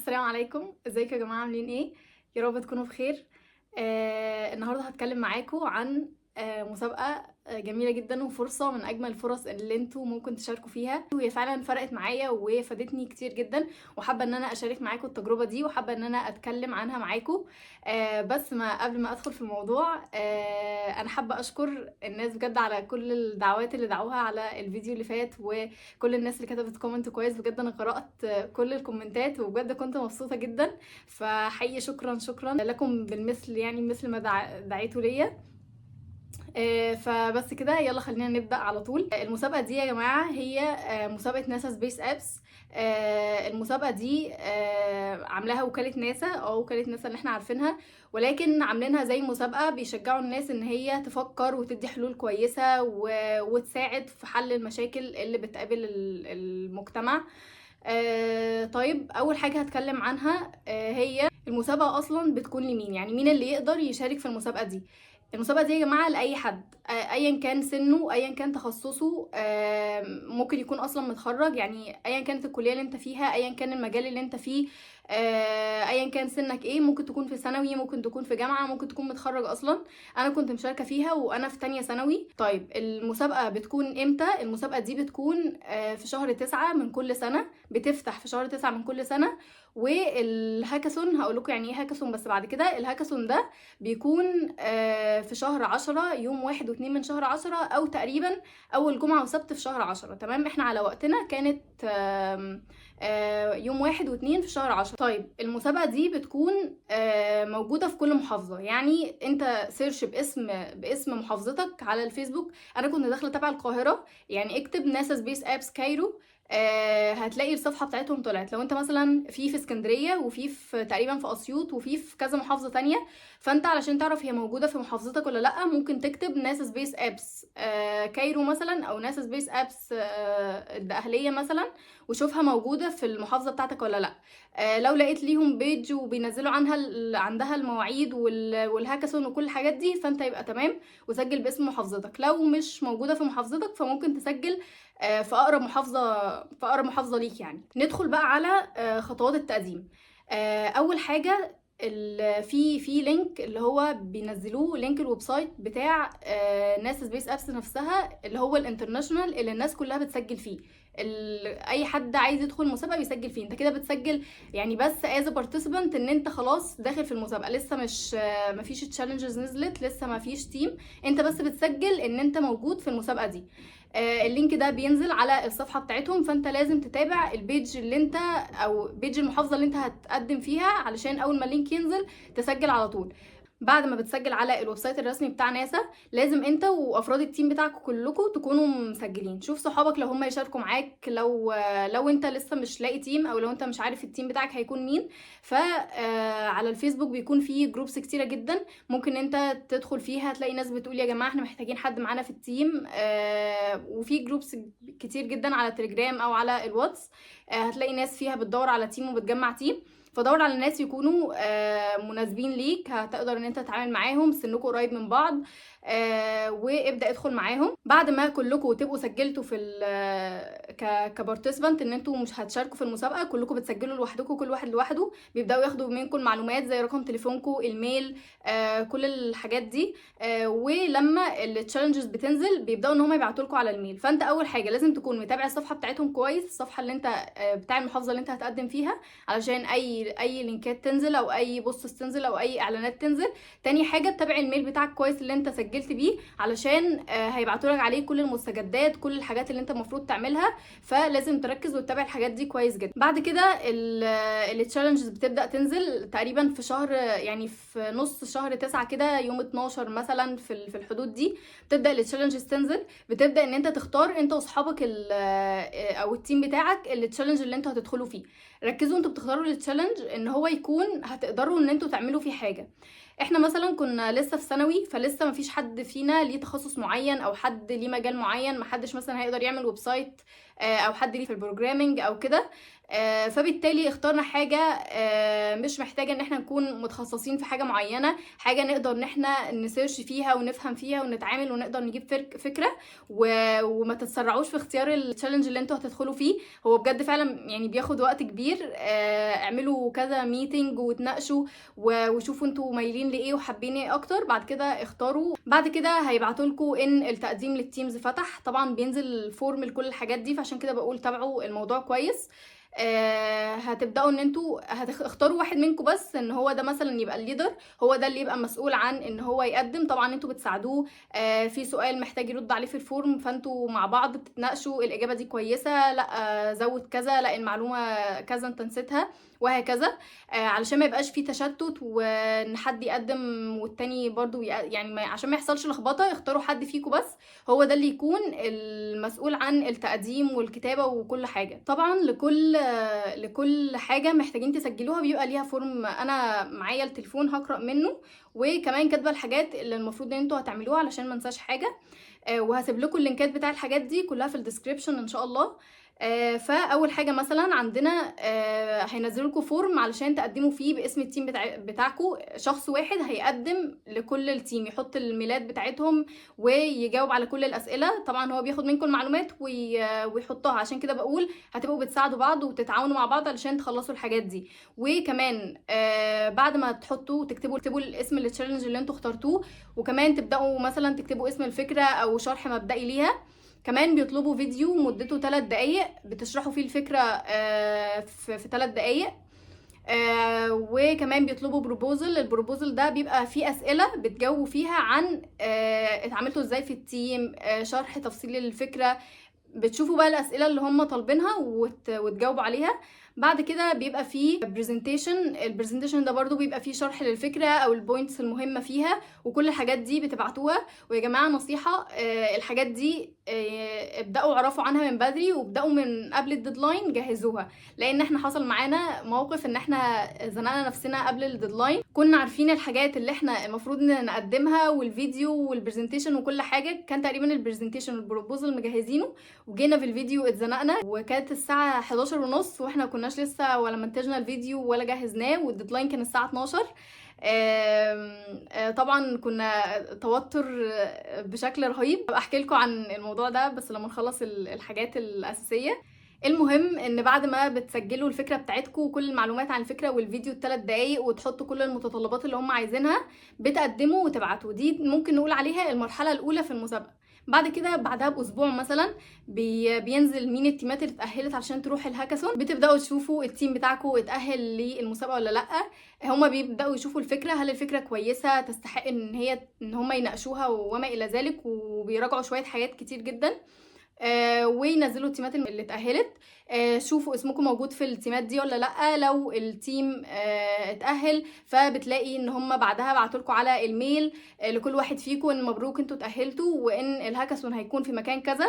السلام عليكم، ازيكم يا جماعة؟ عاملين ايه؟ يا رب تكونوا بخير. النهاردة هتكلم معاكم عن مسابقة جميلة جدا وفرصة من أجمل الفرص اللي انتوا ممكن تشاركوا فيها، وهي فعلا فرقت معايا وفادتني كتير جدا، وحابة ان انا اشارك معاكم التجربة دي وحابة ان انا اتكلم عنها معاكم. بس ما قبل ما ادخل في الموضوع، انا حابة اشكر الناس بجد على كل الدعوات اللي دعوها على الفيديو اللي فات، وكل الناس اللي كتبت comment كويس. بجد انا قرأت كل الكومنتات وبجد كنت مبسوطة جدا، فحقيقي شكرا شكرا لكم بالمثل، يعني مثل ما دعيتوا ليا. فبس كده، يلا خلينا نبدأ على طول. المسابقة دي يا جماعة هي مسابقة ناسا Space Apps. المسابقة دي عاملاها وكالة ناسا، او وكالة ناسا اللي احنا عارفينها، ولكن عاملينها زي مسابقة بيشجعوا الناس ان هي تفكر وتدي حلول كويسة وتساعد في حل المشاكل اللي بتقابل المجتمع. طيب، اول حاجة هتكلم عنها هي المسابقة اصلا بتكون لمين، يعني مين اللي يقدر يشارك في المسابقة دي. المسابقة دي يا جماعة لأي حد، أيا كان سنة، أيا كان تخصصه، ممكن يكون أصلا متخرج، يعني أيا كانت الكلية اللي انت فيها، أيا كان المجال اللي انت فيه، أيا كان سنك ايه، ممكن تكون في ثانوي، ممكن تكون في جامعة، ممكن تكون متخرج أصلا. أنا كنت مشاركة فيها وأنا في تانية ثانوي. طيب المسابقة بتكون امتى؟ المسابقة دي بتكون في شهر 9 من كل سنة، بتفتح في شهر 9 من كل سنة. والهاكاثون هقول لكم يعني ايه هاكاثون بس بعد كده. الهاكاثون ده بيكون في شهر 10، يوم 1 و2 من شهر 10، او تقريبا اول جمعة وسبت في شهر 10. تمام، احنا على وقتنا كانت آم، آه، يوم 1 و2 في شهر 10. طيب المسابقة دي بتكون موجودة في كل محافظة، يعني انت search باسم محافظتك على الفيسبوك. انا كنت داخلة تبع القاهرة، يعني اكتب ناسا Space Apps Cairo، هتلاقي الصفحة بتاعتهم طلعت. لو انت مثلا في اسكندرية، وفي تقريبا في اسيوط، وفي كذا محافظة تانية، فانت علشان تعرف هي موجودة في محافظتك ولا لأ، ممكن تكتب ناسا Space Apps Cairo مثلا، او ناسا Space Apps الدقهلية مثلا، وشوفها موجودة في المحافظة بتاعتك ولا لأ. لو لقيت ليهم page وبينزلوا عنها عندها المواعيد والهاكاثون وكل الحاجات دي، فانت يبقى تمام وسجل باسم محافظتك. لو مش موجودة في محافظتك فممكن تسجل في اقرب محافظة ليك. يعني ندخل بقى على خطوات التقديم. اول حاجة في link اللي هو بينزلوه، link ال website بتاع ناسا Space Apps نفسها، اللي هو ال international اللي الناس كلها بتسجل فيه. اي حد عايز يدخل مسابقة بيسجل فيه. انت كده بتسجل يعني بس as participant ان انت خلاص داخل في المسابقة، لسه مش مفيش challenges نزلت، لسه مفيش team، انت بس بتسجل ان انت موجود في المسابقة دي. ال link ده بينزل على الصفحة بتاعتهم، فانت لازم تتابع ال page اللي انت او page المحافظة اللي انت هتقدم فيها، علشان اول ما ال link ينزل تسجل على طول. بعد ما بتسجل على ال website الرسمي بتاع ناسا، لازم انت وافراد ال team بتاعك كلكم تكونوا مسجلين. شوف صحابك لو هم يشاركوا معاك، لو انت لسه مش لاقي team، او لو انت مش عارف ال team بتاعك هيكون مين، ف على الفيسبوك بيكون فيه groups كتيرة جدا ممكن انت تدخل فيها، تلاقي ناس بتقول يا جماعة احنا محتاجين حد معانا في ال team. وفي groups كتير جدا على تليجرام او على الواتس، هتلاقي ناس فيها بتدور على team وبتجمع team. فدور على ناس يكونوا مناسبين ليك، هتقدر ان انت تتعامل معاهم، سنكم قريب من بعض، وابدا ادخل معاهم. بعد ما كلكم تبقوا سجلتوا في ك participant ان انتوا مش هتشاركوا في المسابقة، كلكم بتسجلوا لوحدكم، كل واحد لوحده، بيبداوا ياخدوا منكم المعلومات زي رقم تليفونكم، ال mail، كل الحاجات دي. ولما ال challenges بتنزل بيبداوا ان هم يبعتوا لكم على ال mail. فانت اول حاجة لازم تكون متابع الصفحة بتاعتهم كويس، الصفحة اللي انت بتاع المحافظة اللي انت هتقدم فيها، علشان اي لينكات تنزل او اي posts تنزل او اي اعلانات تنزل. تاني حاجة تتابع ال mail بتاعك كويس اللي انت سجلت بيه، علشان هيبعتوا لك عليه كل المستجدات، كل الحاجات اللي انت المفروض تعملها، فلازم تركز وتتابع الحاجات دي كويس جدا. بعد كده ال challenges بتبدا تنزل تقريبا في شهر، يعني في نص شهر 9 كده، يوم 12 مثلا، في الحدود دي بتبدا ال challenges تنزل. بتبدا ان انت تختار انت واصحابك او ال team بتاعك ال challenge اللي انتوا هتدخلوا فيه. ركزوا انتوا بتختاروا ال challenge ان هو يكون هتقدروا ان انتوا تعملوا فيه حاجة. احنا مثلا كنا لسه في ثانوي، فلسه مفيش حد فينا ليه تخصص معين او حد ليه مجال معين، محدش مثلا هيقدر يعمل website او حد ليه في ال programming او كده. فبالتالي اخترنا حاجة مش محتاجه ان احنا نكون متخصصين في حاجة معينه، حاجة نقدر ان احنا ن search فيها ونفهم فيها ونتعامل ونقدر نجيب فكره. وما تتسرعوش في اختيار ال challenge اللي انتوا هتدخلوا فيه، هو بجد فعلا يعني بياخد وقت كبير. اعملوا كذا meeting وتناقشوا وشوفوا انتوا مايلين لايه وحابين ايه اكتر، بعد كده اختاروا. بعد كده هيبعتوا لكم ان التقديم لل teams فتح، طبعا بينزل form لكل الحاجات دي، فعشان كده بقول تابعوا الموضوع كويس. هتبداوا ان انتوا هتختاروا واحد منكم بس ان هو ده مثلا يبقى ال leader، هو ده اللي يبقى مسؤول عن ان هو يقدم. طبعا انتوا بتساعدوه، في سؤال محتاج يرد عليه في ال form، فانتوا مع بعض بتتناقشوا الاجابة دي كويسة، لا زود كذا، لا المعلومة كذا انت نسيتها، وهكذا. علشان ما يبقاش في تشتت وان حد يقدم والتاني برضو يعني عشان ما يحصلش لخبطه، اختاروا حد فيكم بس هو ده اللي يكون المسؤول عن التقديم والكتابة وكل حاجه. طبعا لكل حاجة محتاجين تسجلوها بيبقى ليها form، انا معايا التليفون هقرا منه، وكمان كاتبه الحاجات اللي المفروض ان انتوا هتعملوها علشان ما انساش حاجه. وهسيب لكم اللينكات بتاع الحاجات دي كلها في ال description ان شاء الله. فاول حاجة مثلا عندنا هينزلوا لكم form علشان تقدموا فيه باسم ال team بتاعكم، شخص واحد هيقدم لكل ال team، يحط الميلاد بتاعتهم ويجاوب على كل الاسئله. طبعا هو بياخد منكم المعلومات ويحطها، عشان كده بقول هتبقوا بتساعدوا بعض وتتعاونوا مع بعض علشان تخلصوا الحاجات دي. وكمان بعد ما تحطوا تكتبوا الاسم ال challenge اللي انتوا اخترتوه، وكمان تبداوا مثلا تكتبوا اسم الفكرة او شرح مبدئي ليها. كمان بيطلبوا فيديو مدته 3 دقايق بتشرحوا فيه الفكرة في 3 دقايق. وكمان بيطلبوا proposal، ال proposal ده بيبقى فيه أسئلة بتجاوبوا فيها عن اتعاملتوا ازاي في ال team، شرح تفصيلي للفكرة، بتشوفوا بقى الأسئلة اللي هم طالبينها وتجاوبوا عليها. بعد كده بيبقى فيه presentation، ال presentation ده برضو بيبقى فيه شرح للفكرة او ال points المهمة فيها، وكل الحاجات دي بتبعتوها. ويا جماعة نصيحة، الحاجات دي ابدأوا اعرفوا عنها من بدري، وابدأوا من قبل ال deadline جهزوها، لان احنا حصل معانا موقف ان احنا زنقنا نفسنا قبل ال deadline، كنا عارفين الحاجات اللي احنا المفروض نقدمها والفيديو وال presentation وكل حاجة، كان تقريبا ال presentation وال proposal مجهزينه، وجينا في الفيديو اتزنقنا، وكانت الساعة 11:30 واحنا كناش لسه ولا منتجنا الفيديو ولا جهزناه، وال deadline كان الساعة 12. آم، آه، طبعا كنا توتر بشكل رهيب. احكي لكم عن الموضوع ده بس لما نخلص الحاجات الأساسية. المهم ان بعد ما بتسجلوا الفكرة بتاعتكم وكل المعلومات عن الفكرة والفيديو الثلاث دقايق وتحطوا كل المتطلبات اللي هم عايزينها، بتقدموا وتبعتوا. دي ممكن نقول عليها المرحلة الاولى في المسابقه. بعد كده بعدها باسبوع مثلا بينزل مين التيمات اللي اتاهلت عشان تروح الهاكاثون. بتبداوا تشوفوا ال team بتاعكم اتاهل للمسابقه ولا لا. هما بيبداوا يشوفوا الفكره، هل الفكرة كويسة تستحق ان هما يناقشوها وما الى ذلك، وبيراجعوا شوية حاجات كتير جدا، وينزلوا التيمات اللي اتأهلت. شوفوا اسمكم موجود في التيمات دي ولا لا. لو ال team اتأهل فبتلاقي ان هم بعدها بعتوا لكم على ال mail لكل واحد فيكم ان مبروك انتوا اتأهلتوا، وان الهاكاثون هيكون في مكان كذا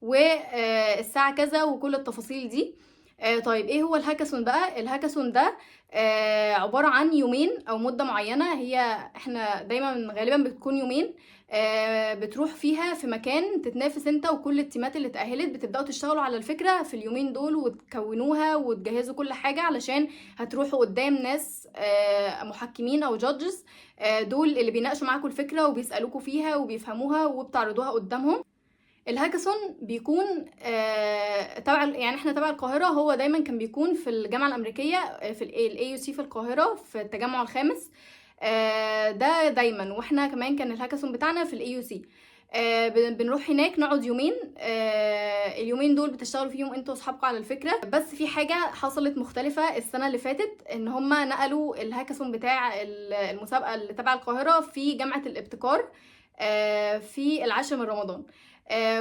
والساعة كذا وكل التفاصيل دي. طيب ايه هو الهاكاثون بقى؟ الهاكاثون ده عبارة عن يومين او مدة معينة، هي احنا دايما غالبا بتكون يومين، بتروح فيها في مكان تتنافس انت وكل التيمات اللي اتأهلت، بتبدأوا تشتغلوا على الفكرة في اليومين دول وتكونوها وتجهزوا كل حاجة علشان هتروحوا قدام ناس محكمين او judges، دول اللي بيناقشوا معاكم الفكرة وبيسألوكوا فيها وبيفهموها وبتعرضوها قدامهم. الهاكاثون بيكون تبع يعني احنا تبع القاهرة، هو دايما كان بيكون في الجامعة الأمريكية، في ال AUC في القاهرة في التجمع الخامس، ده دايما. واحنا كمان كان الهاكاثون بتاعنا في ال AUC، بنروح هناك نقعد يومين، اليومين دول بتشتغلوا فيهم انتوا واصحابكم على الفكرة. بس في حاجة حصلت مختلفة السنة اللي فاتت، ان هما نقلوا الهاكاثون بتاع المسابقة اللي تبع القاهرة في جامعة الابتكار، في العاشر من رمضان.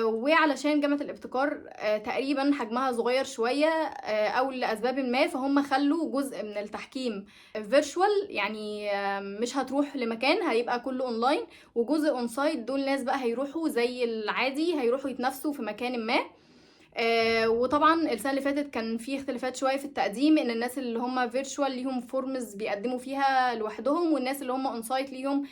وعلشان جامعة الابتكار تقريبا حجمها صغير شوية، او لاسباب ما، فهم خلوا جزء من التحكيم virtual، يعني مش هتروح لمكان، هيبقى كله اونلاين، وجزء on-site دول ناس بقى هيروحوا زي العادي، هيروحوا يتنافسوا في مكان ما. وطبعا السنة اللي فاتت كان في اختلافات شوية في التقديم، ان الناس اللي هم virtual ليهم forms بيقدموا فيها لوحدهم، والناس اللي هم on-site ليهم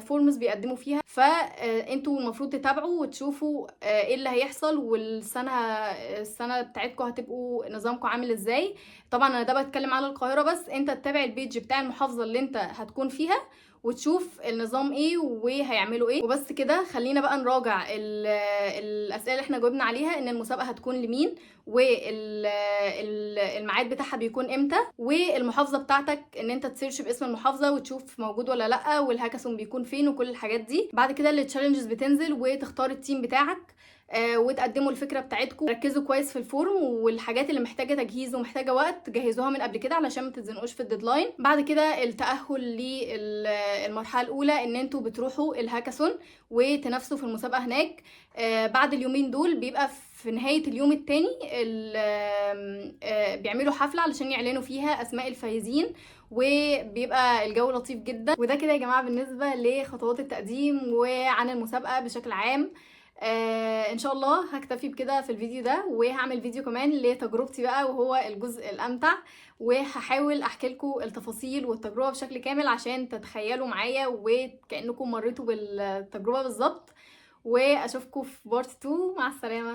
forms بيقدموا فيها. فانتوا المفروض تتابعوا وتشوفوا ايه اللي هيحصل، والسنه بتاعتكم هتبقوا نظامكم عامل ازاي. طبعا انا ده بتكلم على القاهرة بس، انت تتابع ال page بتاع المحافظة اللي انت هتكون فيها وتشوف النظام ايه وهيعملوا ايه. وبس كده، خلينا بقى نراجع الاسئلة اللي احنا جاوبنا عليها، ان المسابقة هتكون لمين، والميعاد بتاعها بيكون امتى، والمحافظة بتاعتك ان انت ت search باسم المحافظة وتشوف موجود ولا لا، والهاكاثون بيكون فين، وكل الحاجات دي. بعد كده ال challenges بتنزل وتختار ال team بتاعك وتقدموا الفكرة بتاعتكم. ركزوا كويس في ال form، والحاجات اللي محتاجه تجهيز ومحتاجة وقت جهزوها من قبل كده علشان ما تتزنقوش في ال deadline. بعد كده التاهل للمرحلة الاولى، ان انتوا بتروحوا الهاكاثون وتنافسوا في المسابقة هناك. بعد اليومين دول بيبقى في نهاية اليوم الثاني بيعملوا حفلة علشان يعلنوا فيها اسماء الفايزين، وبيبقى الجو لطيف جدا. وده كده يا جماعة بالنسبة لخطوات التقديم وعن المسابقة بشكل عام. ان شاء الله هكتفي بكده في الفيديو ده، وهعمل فيديو كمان لتجربتي بقى وهو الجزء الامتع، وهحاول احكي لكم التفاصيل والتجربة بشكل كامل عشان تتخيلوا معايا وكانكم مريتوا بالتجربة بالظبط. واشوفكم في part 2. مع السلامة.